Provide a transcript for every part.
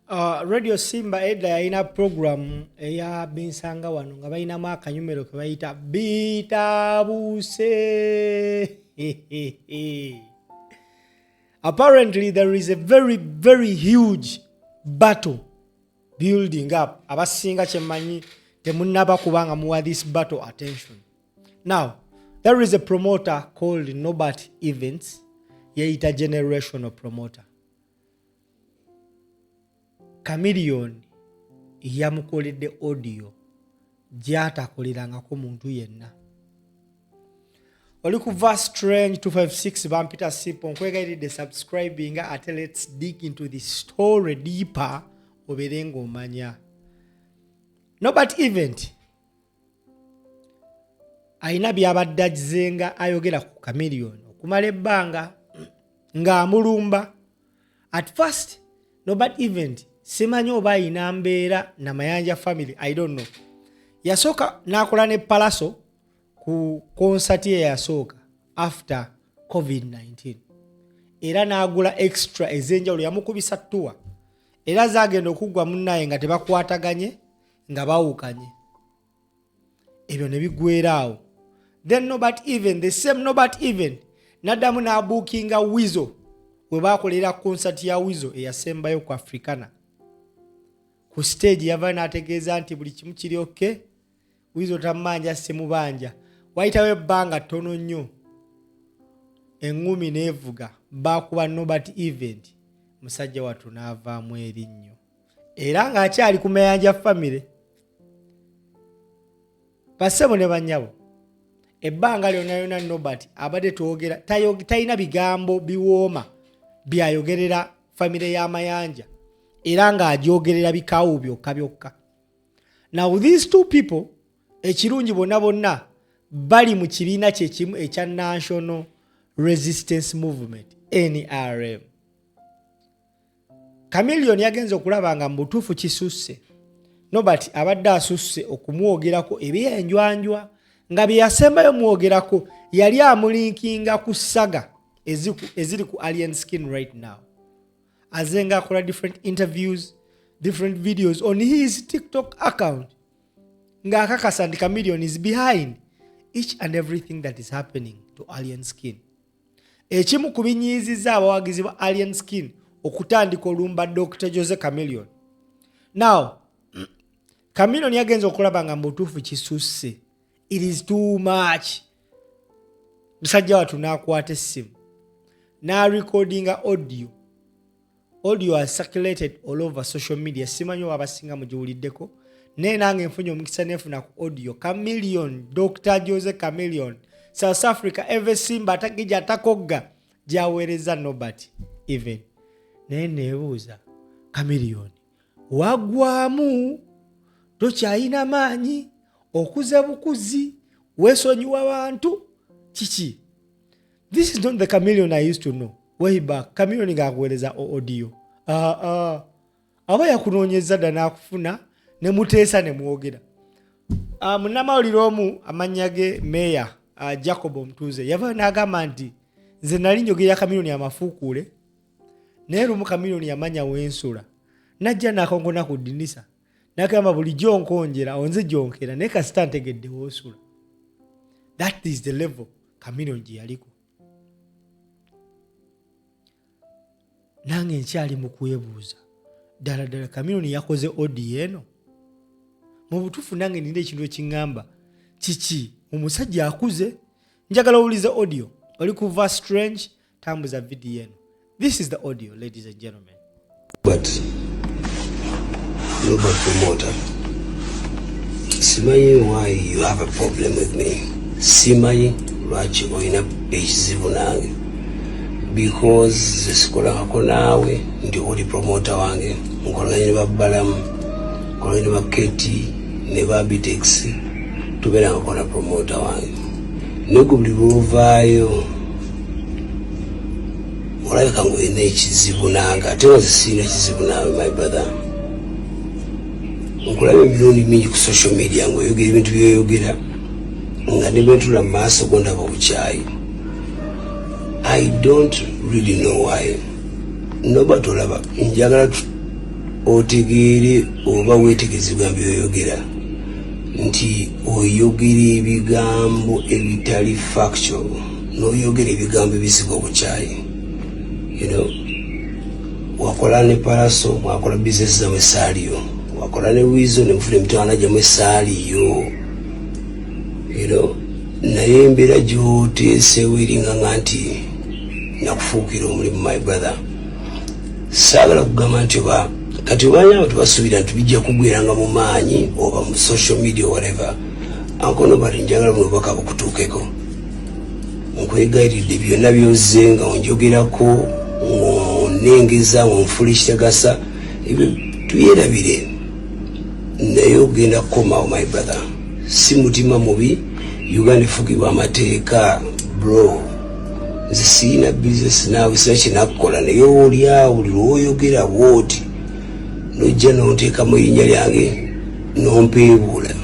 Radio Simba edda yalina program eya Binsanga wano nga balinamu akanyumero ke bayita Bitabuuse. Apparently there is a very very huge battle building up. Abasinga kyemmanyi temunnaba kubanga muwa this battle attention. Now there is a promoter called Nobert Events, yeyita generational promoter. Chameleone yamukoledde audio gyatakolerangako muntu yenna. Oli kuva Strange 256, bampita Simple. Nkwegayiridde subscribing, ate let's dig into the story deeper obeere ng'omanya. Nobert Event alina byabadde agizenga ayogera ku Chameleone okumala ebbanga ng'amulumba. At first Nobert Event simanyi oba ayina mbeera na Mayanja family, I don't know. Yasooka n'akola ne Palaso ku konsati ye yasooka after COVID-19, era n'agula extra ez'enjawulo, yamukubisa tour, era zaagenda okuggwa munnaye nga tebakwataganye, nga bawukanye, ebyo ne biggwera awo. Then Nobert Even, the same Nobert Even, n'addamu n'abuukinga Wizo we baakolera konsati ya Wizo eyasembayo ku Africana. Ku stage yavayo n'ategeeza nti buli kimu kiri okay, Wizo tammanja, simubanja. Wayitawo ebbanga ttono nnyo, eŋŋumi n'evuga, baakuba Nobert Event, musajja wattu n'avaamu erinnyo, era ng'akyali ku Mayanja family. Bassebo ne bannyabo, ebbanga lyonna lyonna Nobert abadde twogera talina bigambo biwooma byayogerera famire y'Amayanja, era ng'agyogerera bikaawu byokka byokka. Now these two people, ekirungi bonna bonna bali mu kibiina kyekimu ekya National Resistance Movement, NRM. Chameleone yagenze okulaba nga mu butuufu kisusse, Nobert abadde asusse okumwogerako ebyenjwanjwa, nga bye yasembayo mwogerako yali amulinkinga ku saga eziri ku Alien Skin. Right now azenga akola different interviews, different videos on his TikTok account ng'akakasa nti Chameleone is behind each and everything that is happening to Alien Skin. Ekimu ku binyiizizza abawagizi ba Alien Skin okutandika olumba Dr Jose Chameleone. Now Chameleone yagenza okulaba nga mu butuufu kisusse, it is too much, musajja wattu n'akwata essimu n'arecordinga audio. Audio has circulated all over social media, simanyi oba abasinga mugiwuliddeko, naye nange nfunye omukisa nenfuna ku audio Chameleone, Dr Jose Chameleone, South Africa eve simba atagija atakogga, gyaweereza Nobert Even. Naye neebuuza, Chameleone waggwamu, tokyalina maanyi, okuze bukuzi, weesonyiwa bantu, kiki? This is not the Chameleon I used to know way back. Chameleon ng'akuweereza audio, aba yakunoonyeza dda n'akufuna ne muteesa ne mwogera. Munnamawulire omu amannya ge Meeya Jacob Omutuuze yavayo n'agamba nti nze nali njogerera Chameleon amafuukuule, naye lumu Chameleon yamanya wensula, najja n'akonkona ku ddinisa n'agamba, "Bulijjo nkonjera onze gyonkera, naye kasita ntegedde woosula." That is the level Chameleon gye yaliko. Nange nkyali mu kwebuuza, ddala ddala Chameleon yakoze audio eno mu butuufu? Nange nina ekintu ekiŋŋamba kiki, omusajja akuze. Njagala owulize audio. Oli kuva Strange, tambuza vidiyo eno. This is the audio, ladies and gentlemen. But Nobert promoter, simanyi why you have a problem with me. Simanyi lwaki olina ekizibu nange, because sikolangako naawe nti oli promoter wange. Nkolaganye ne babbalamu, nkolaganye ne baketi ne babitex, tubeerangako na promoter wange. Naye gwe buli lwovaayo olabika nga olina ekizibu nange, ate nga nze sirina kizibu naawe, my brother. Nkulaba emirundi mingi ku social media ng'oyogera ebintu byoyogera, nga ne bwentula mu maaso go ndaba obukyayi. I don't really know why. Nobert, olaba njagala Otegeere oba weetegeze ebigambo byoyogera nti oyogera ebigambo ebitali factual, n'oyogera ebigambo ebisiga obukyayi. Wakola ne Pallaso, mwakola bizinesi zamwe, saaliyo. Wakola ne Weasel ne mufuna emitwana gyammwe, saaliyo. Naye embeera gy'oteeseewo eringa nga nti nakufuukira omulimu. My brother, saagala kugamba nti oba kati obanyi abantu basuubira nti bijja kugweranga mu maanyi oba mu social media or whatever. Uncle Nobert, njagala buno obubaka bukutuukeko. Nkwegayiridde, byonna byozze nga onjogerako, ng'onengeza, ng'onfuula ekitagasa, ebyo tubyerabire, naye ogenda kukomawo. My brother, si mutima mubi. Uganda efugibwa amateeka, bro. Nze siyina bizinesi naawe, sina kyenakukola, naye oliawo buli lwoyogera bwoti nojja nonteekamu erinnya lyange nompeebuula.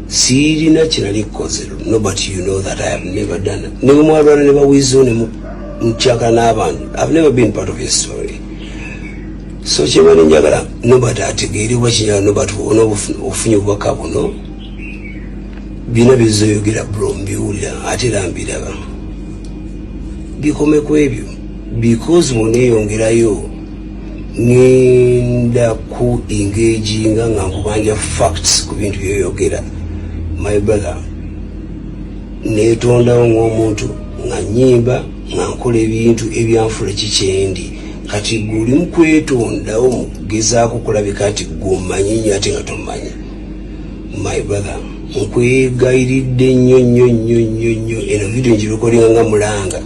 Siirina kyenali kukoze. Nobert, you know that I have never done. Ne mwalwana ne ba Weasel ne mukyakala n'abantu, I've never been part of your story. So kyemani njagala Nobert ategeere oba kinjagala Nobert ona ofunye obubaka buno. Bina byezoyogera, bro, mbiwulira ate era mbiraba. Bikome ku ebyo because bwoneeyongerayo ngenda ku engaginga nga nkubanja facts ku bintu byoyogera. My brother, neetondawo ng'omuntu nga nyimba, nga nkola ebintu ebyanfula kikyendi. Kati gwe oli mu kwetondawo, mu kugezaako kulabika nti gwe omanyi nnyo ate nga tomanyi. My brother, nkwegayiridde nnyo nnyo nnyo nnyo nnyo. Eno video ngirecordinga nga mulanga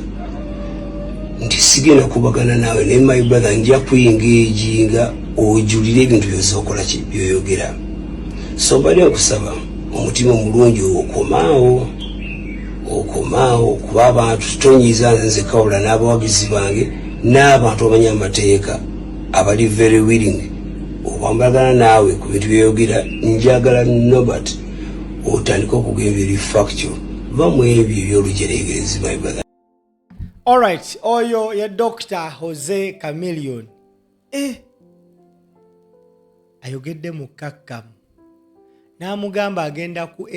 nti sigenda kubagana naawe, naye my brother, nja kuengaginga ojulire ebintu byozokola byoyogera. So mbadde nkusaba omutima omulungi okomaawo, okomaawo, kuba abantu tonyiiza nze kawula n'abawagizi bange n'abantu abamanyi amateeka abali very willing okwambalagana naawe ku bintu byoyogera. Njagala Nobert otandike okugenda eri factual, va mu ebyo ebyolujeregerezi, my brother. Alright, oyo ye Dr Jose Chameleone. Ayogedde mu kakkamu n'amugamba agenda ku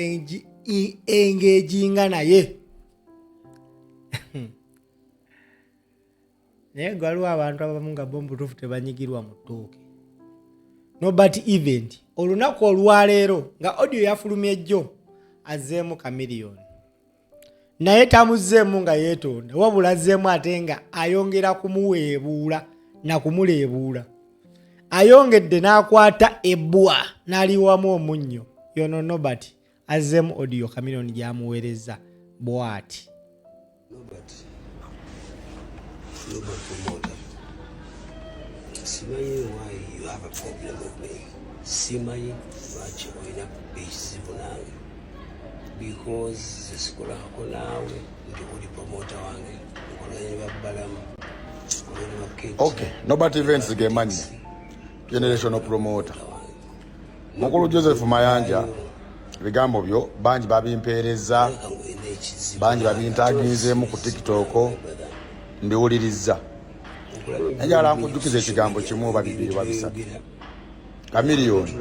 engaginga naye, naye waliwo abantu abamu nga bo mubutuufu tebanyigirwa mu ttooke. Nobert Event olunaku olwaleero nga audio yafulumye ejjo, azzeemu Chameleone, naye tamuzzeemu nga yeetonda, wabula azzeemu ate nga ayongera kumuweebuula na kumuleebuula. Ayongedde n'akwata ebbwa n'aliwamu omunnyo. Yono Nobert azzeemu audio Chameleone gy'amuweereza bw'ati. Nobert, Nobert promoter, simanyi why you have a problem with me. Simanyi lwaki olina ekizibu nange because nze sikolako naawe nti oli promoter wange. Nkolaganye ne babbalamu, nkolaganye ne baketi. Okay, Nobert Events gemanyi generational promoter mukulu Joseph Mayanja. Ebigambo byo bangi babimpeereza, bangi babintaginzeemu ku TikTok, mbiwulirizza. Njagala nkujjukiza ekigambo kimu oba bibiri oba bisatu. Chameleone,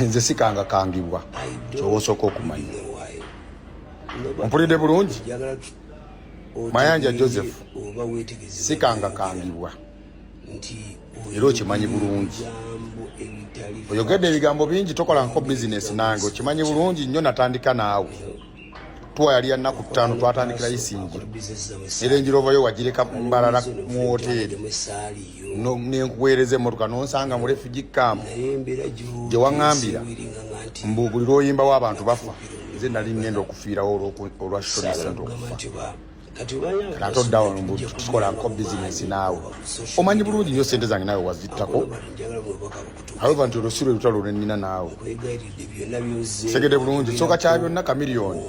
nze sikangakangibwa, kyoba osooka okumanya. Ompulidde bulungi, Mayanja Joseph? Sikangakangibwa era okimanyi bulungi. Oyogedde ebigambo bingi, tokolanko bizinesi nange, okimanyi bulungi nnyo. Natandika naawe, tuwa yali ya nnaku 5, twatandikira Isingiro era enjirovayo wagireka Mbarara mu woteeri, nenkuweereza emmotoka nonsanga mu refugee camp gye waŋŋambira mbu buli lw'oyimbawo abantu bafa. Nze nali ngenda okufiirawo olwa Shoni Sente okufa. Ate oddawo mbu tukolanko bizinesi naawe. Omanyi bulungi nnyo sente zange naawe wazittako. However, nti olwo si lwe lutalo lwe nnina naawe. Segede bulungi. Kisooka kya byonna, Chameleone,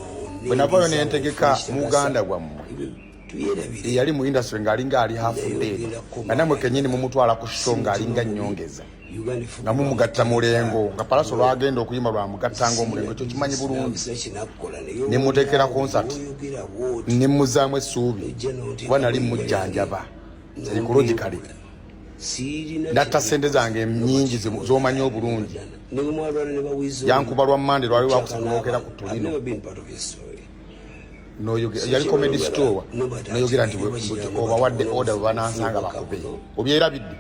bwe navaayo nentegeka muganda gwammwe eyali mu industry ng'alinga ali half dead, nga namwe kennyini mumutwala ku show ng'alinga nnyongeza, nga mumugatta mulengo, nga Pallaso lwagenda okuyimba lwamugatta ngaomulengo. Ekyo kimanyi bulungi. Nemuteekera concert, nemuzaamu essuubi kuba nali mujjanjaba psychologically. Natta sente zange nyingi z'omanyi obulungi. Yankuba lwa Mande, lwali lwakusatu, n'ogera ku Tolino, yali Comedy Store, noyogera nti obawadde order bwe banansanga bakube. Obyerabidde?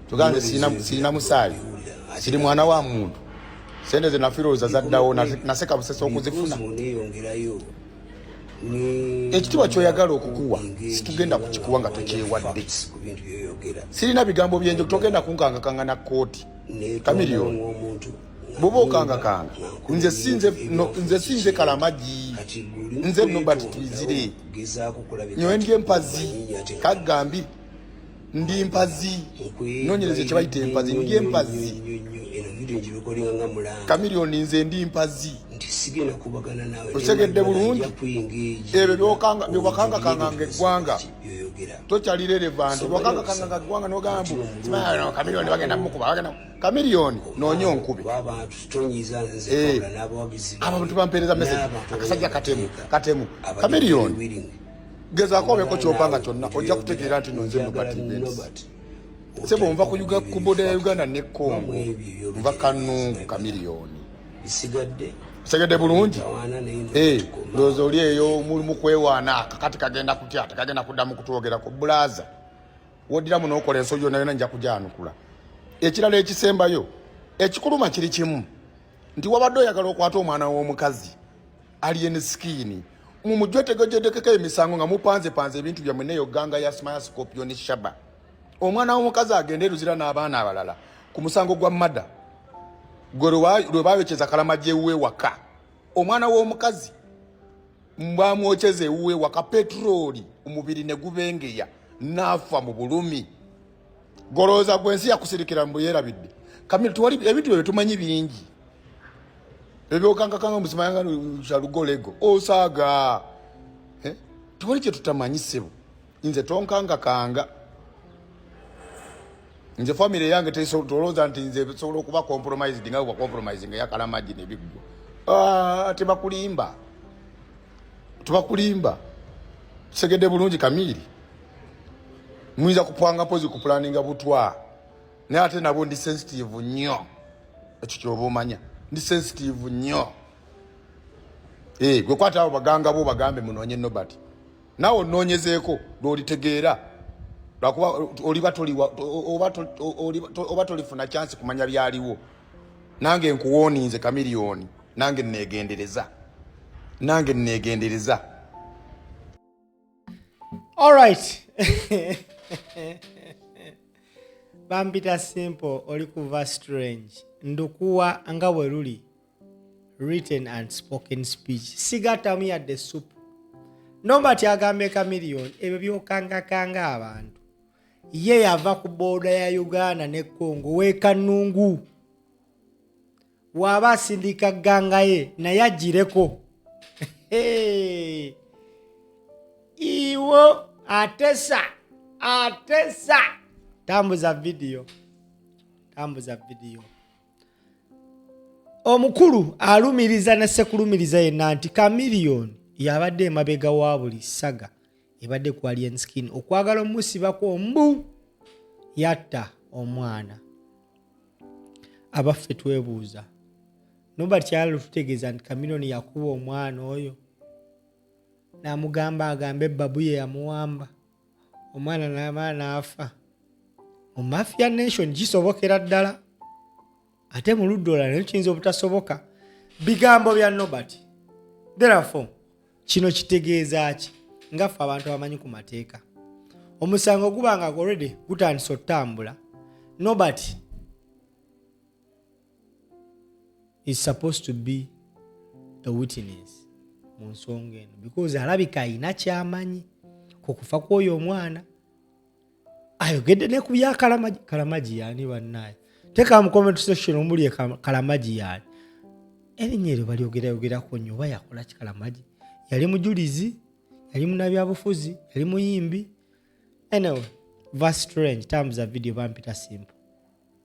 Tugamba nze sirina musaayi, siri mwana wa muntu. Sente ze nafiroza zaddawo, naseka busesa okuzifuna. Ekitiibwa kyoyagala okukuwa situgenda kukikuwa nga tokyewadde. Sirina bigambo byenjo, togenda kunkangakanga na kooti. Kamiliyoni, bwoba okangakanga nze sinze, nze sinze Kalamagi, nze Nobert Twizire. Nyowe ndi empazi, kagambi ndi mpazi. Nonyereza ekyebayita empazi. Ndi empazi, Kamiliyoni, nze ndi mpazi. Otegedde bulungi? Ebyo byobakangakanganga eggwanga, tokyali relevant. Bwakangakanganga eggwanga nogamba Kamiliyoni bagenda mukuba, bagenda Kamiliyoni noonya onkube. Abantu bampeereza message, akasajja katemu katemu. Kamiliyoni, gezaako obeeko kyopanga kyonna, ojja kutegeera nti nonze Nobert Events. Sebo, nva ku border ya Uganda ne Congo, nva Kanungu. Kamiliyoni, segedde bulungi? Ndowooza oli eyo mulimu kwewaana. Kakati kagenda kutya? Tekagenda kuddamu kutwogerako. Bulaza woddiramu n'okola ensobi yonna yonna, nja kujanukula. Ekirala ekisembayo ekikuluma kiri kimu, nti wabadde oyagala okwata omwana w'omukazi Alien Skin, mumujwetegejedekeko emisango nga mupanzepanze ebintu byammwe neyo gang ya Smaya, Scorpion, Shaba. Omwana w'omukazi agende eruzira n'abaana abalala ku musango gwa murder gwe lwe bayokyeza Kalamagi ewuwe waka. Omwana w'omukazi bamwokyeza ewuwe waka petroli, omubiri ne gubengeya n'afa mu bulumi. Golowooza gwe ensi yakusirikira mbu yeerabidde? Kamili, tewali ebintu bye tumanyi bingi ebyokankakanga muzimayanga kyalugolego osaaga. Eh? Tewali kyetutamanyi, ssebo. Nze tonkangakanga. Nze family yange tolowooza nti nze sobola okuba compromised nga bwa compromising eyakalamagi nebiggwa. Ah, tebakulimba, tebakulimba. Segedde bulungi, Kamiri, muyinza kupanga mpozi kupulaninga butwa, naye ate nabo ndi sensitive nnyo. Ekyo kyoba omanya, ndi sensitive nnyo. Eh, gwe kwata abo baganga bo bagambe munoonye Nobert, naawe onoonyezeeko lwolitegeera, lwakuba oliba toliwa oba tolifuna chance kumanya byaliwo. Nange nkuwooninze, Kamiliyoni, nange neegendereza, nange neegendereza. Alright, bampita Simple, oli kuva Strange. Ndukuwa nga bwe luli written and spoken speech, sigattamu yadde supu. Nobert agambye Kamiliyoni ebyo byokangakanga abantu, ye yava ku border ya Uganda ne Congo wekanungu. Waaba asindika gang ye naye agireko iwo atesa atesa. Tambuza vidiyo, tambuza vidiyo. Omukulu alumiriza ne sekulumiriza yenna nti Kamiliyoni yabadde emabega wa buli saga ebadde ku Alien Skin, okwagala omusibako mbu yatta omwana. Abaffe, twebuuza, Nobert kyayagala tutegeeza nti Kamiliyoni yakuba omwana oyo n'amugamba agambe babu ye yamuwamba, omwana n'amala n'afa? Mu Mafia Nation kisobokera ddala, ate mu ludda olala naye kiyinza obutasoboka. Bigambo bya Nobert. Therefore, kino kitegeeza ki nga ffe abantu abamanyi ku mateeka? Omusango guba nga already gutandise otutambula, Nobert is supposed to be a witness mu nsonga eno, because alabika ayina kyamanyi ku kufa kw'oyo omwana. Ayogedde ne ku bya Kalamagi. Kalamagi yaani bannaye? Teeka mu comment section omuli Kalamagi yaani. Erinnya eryo balyogerayogerako nnyo, oba yakola ki? Kalamagi yali mujulizi, yali munabyabufuzi, yali muyimbi? Anyway, va Strange, tambuza video. Bampita Simple.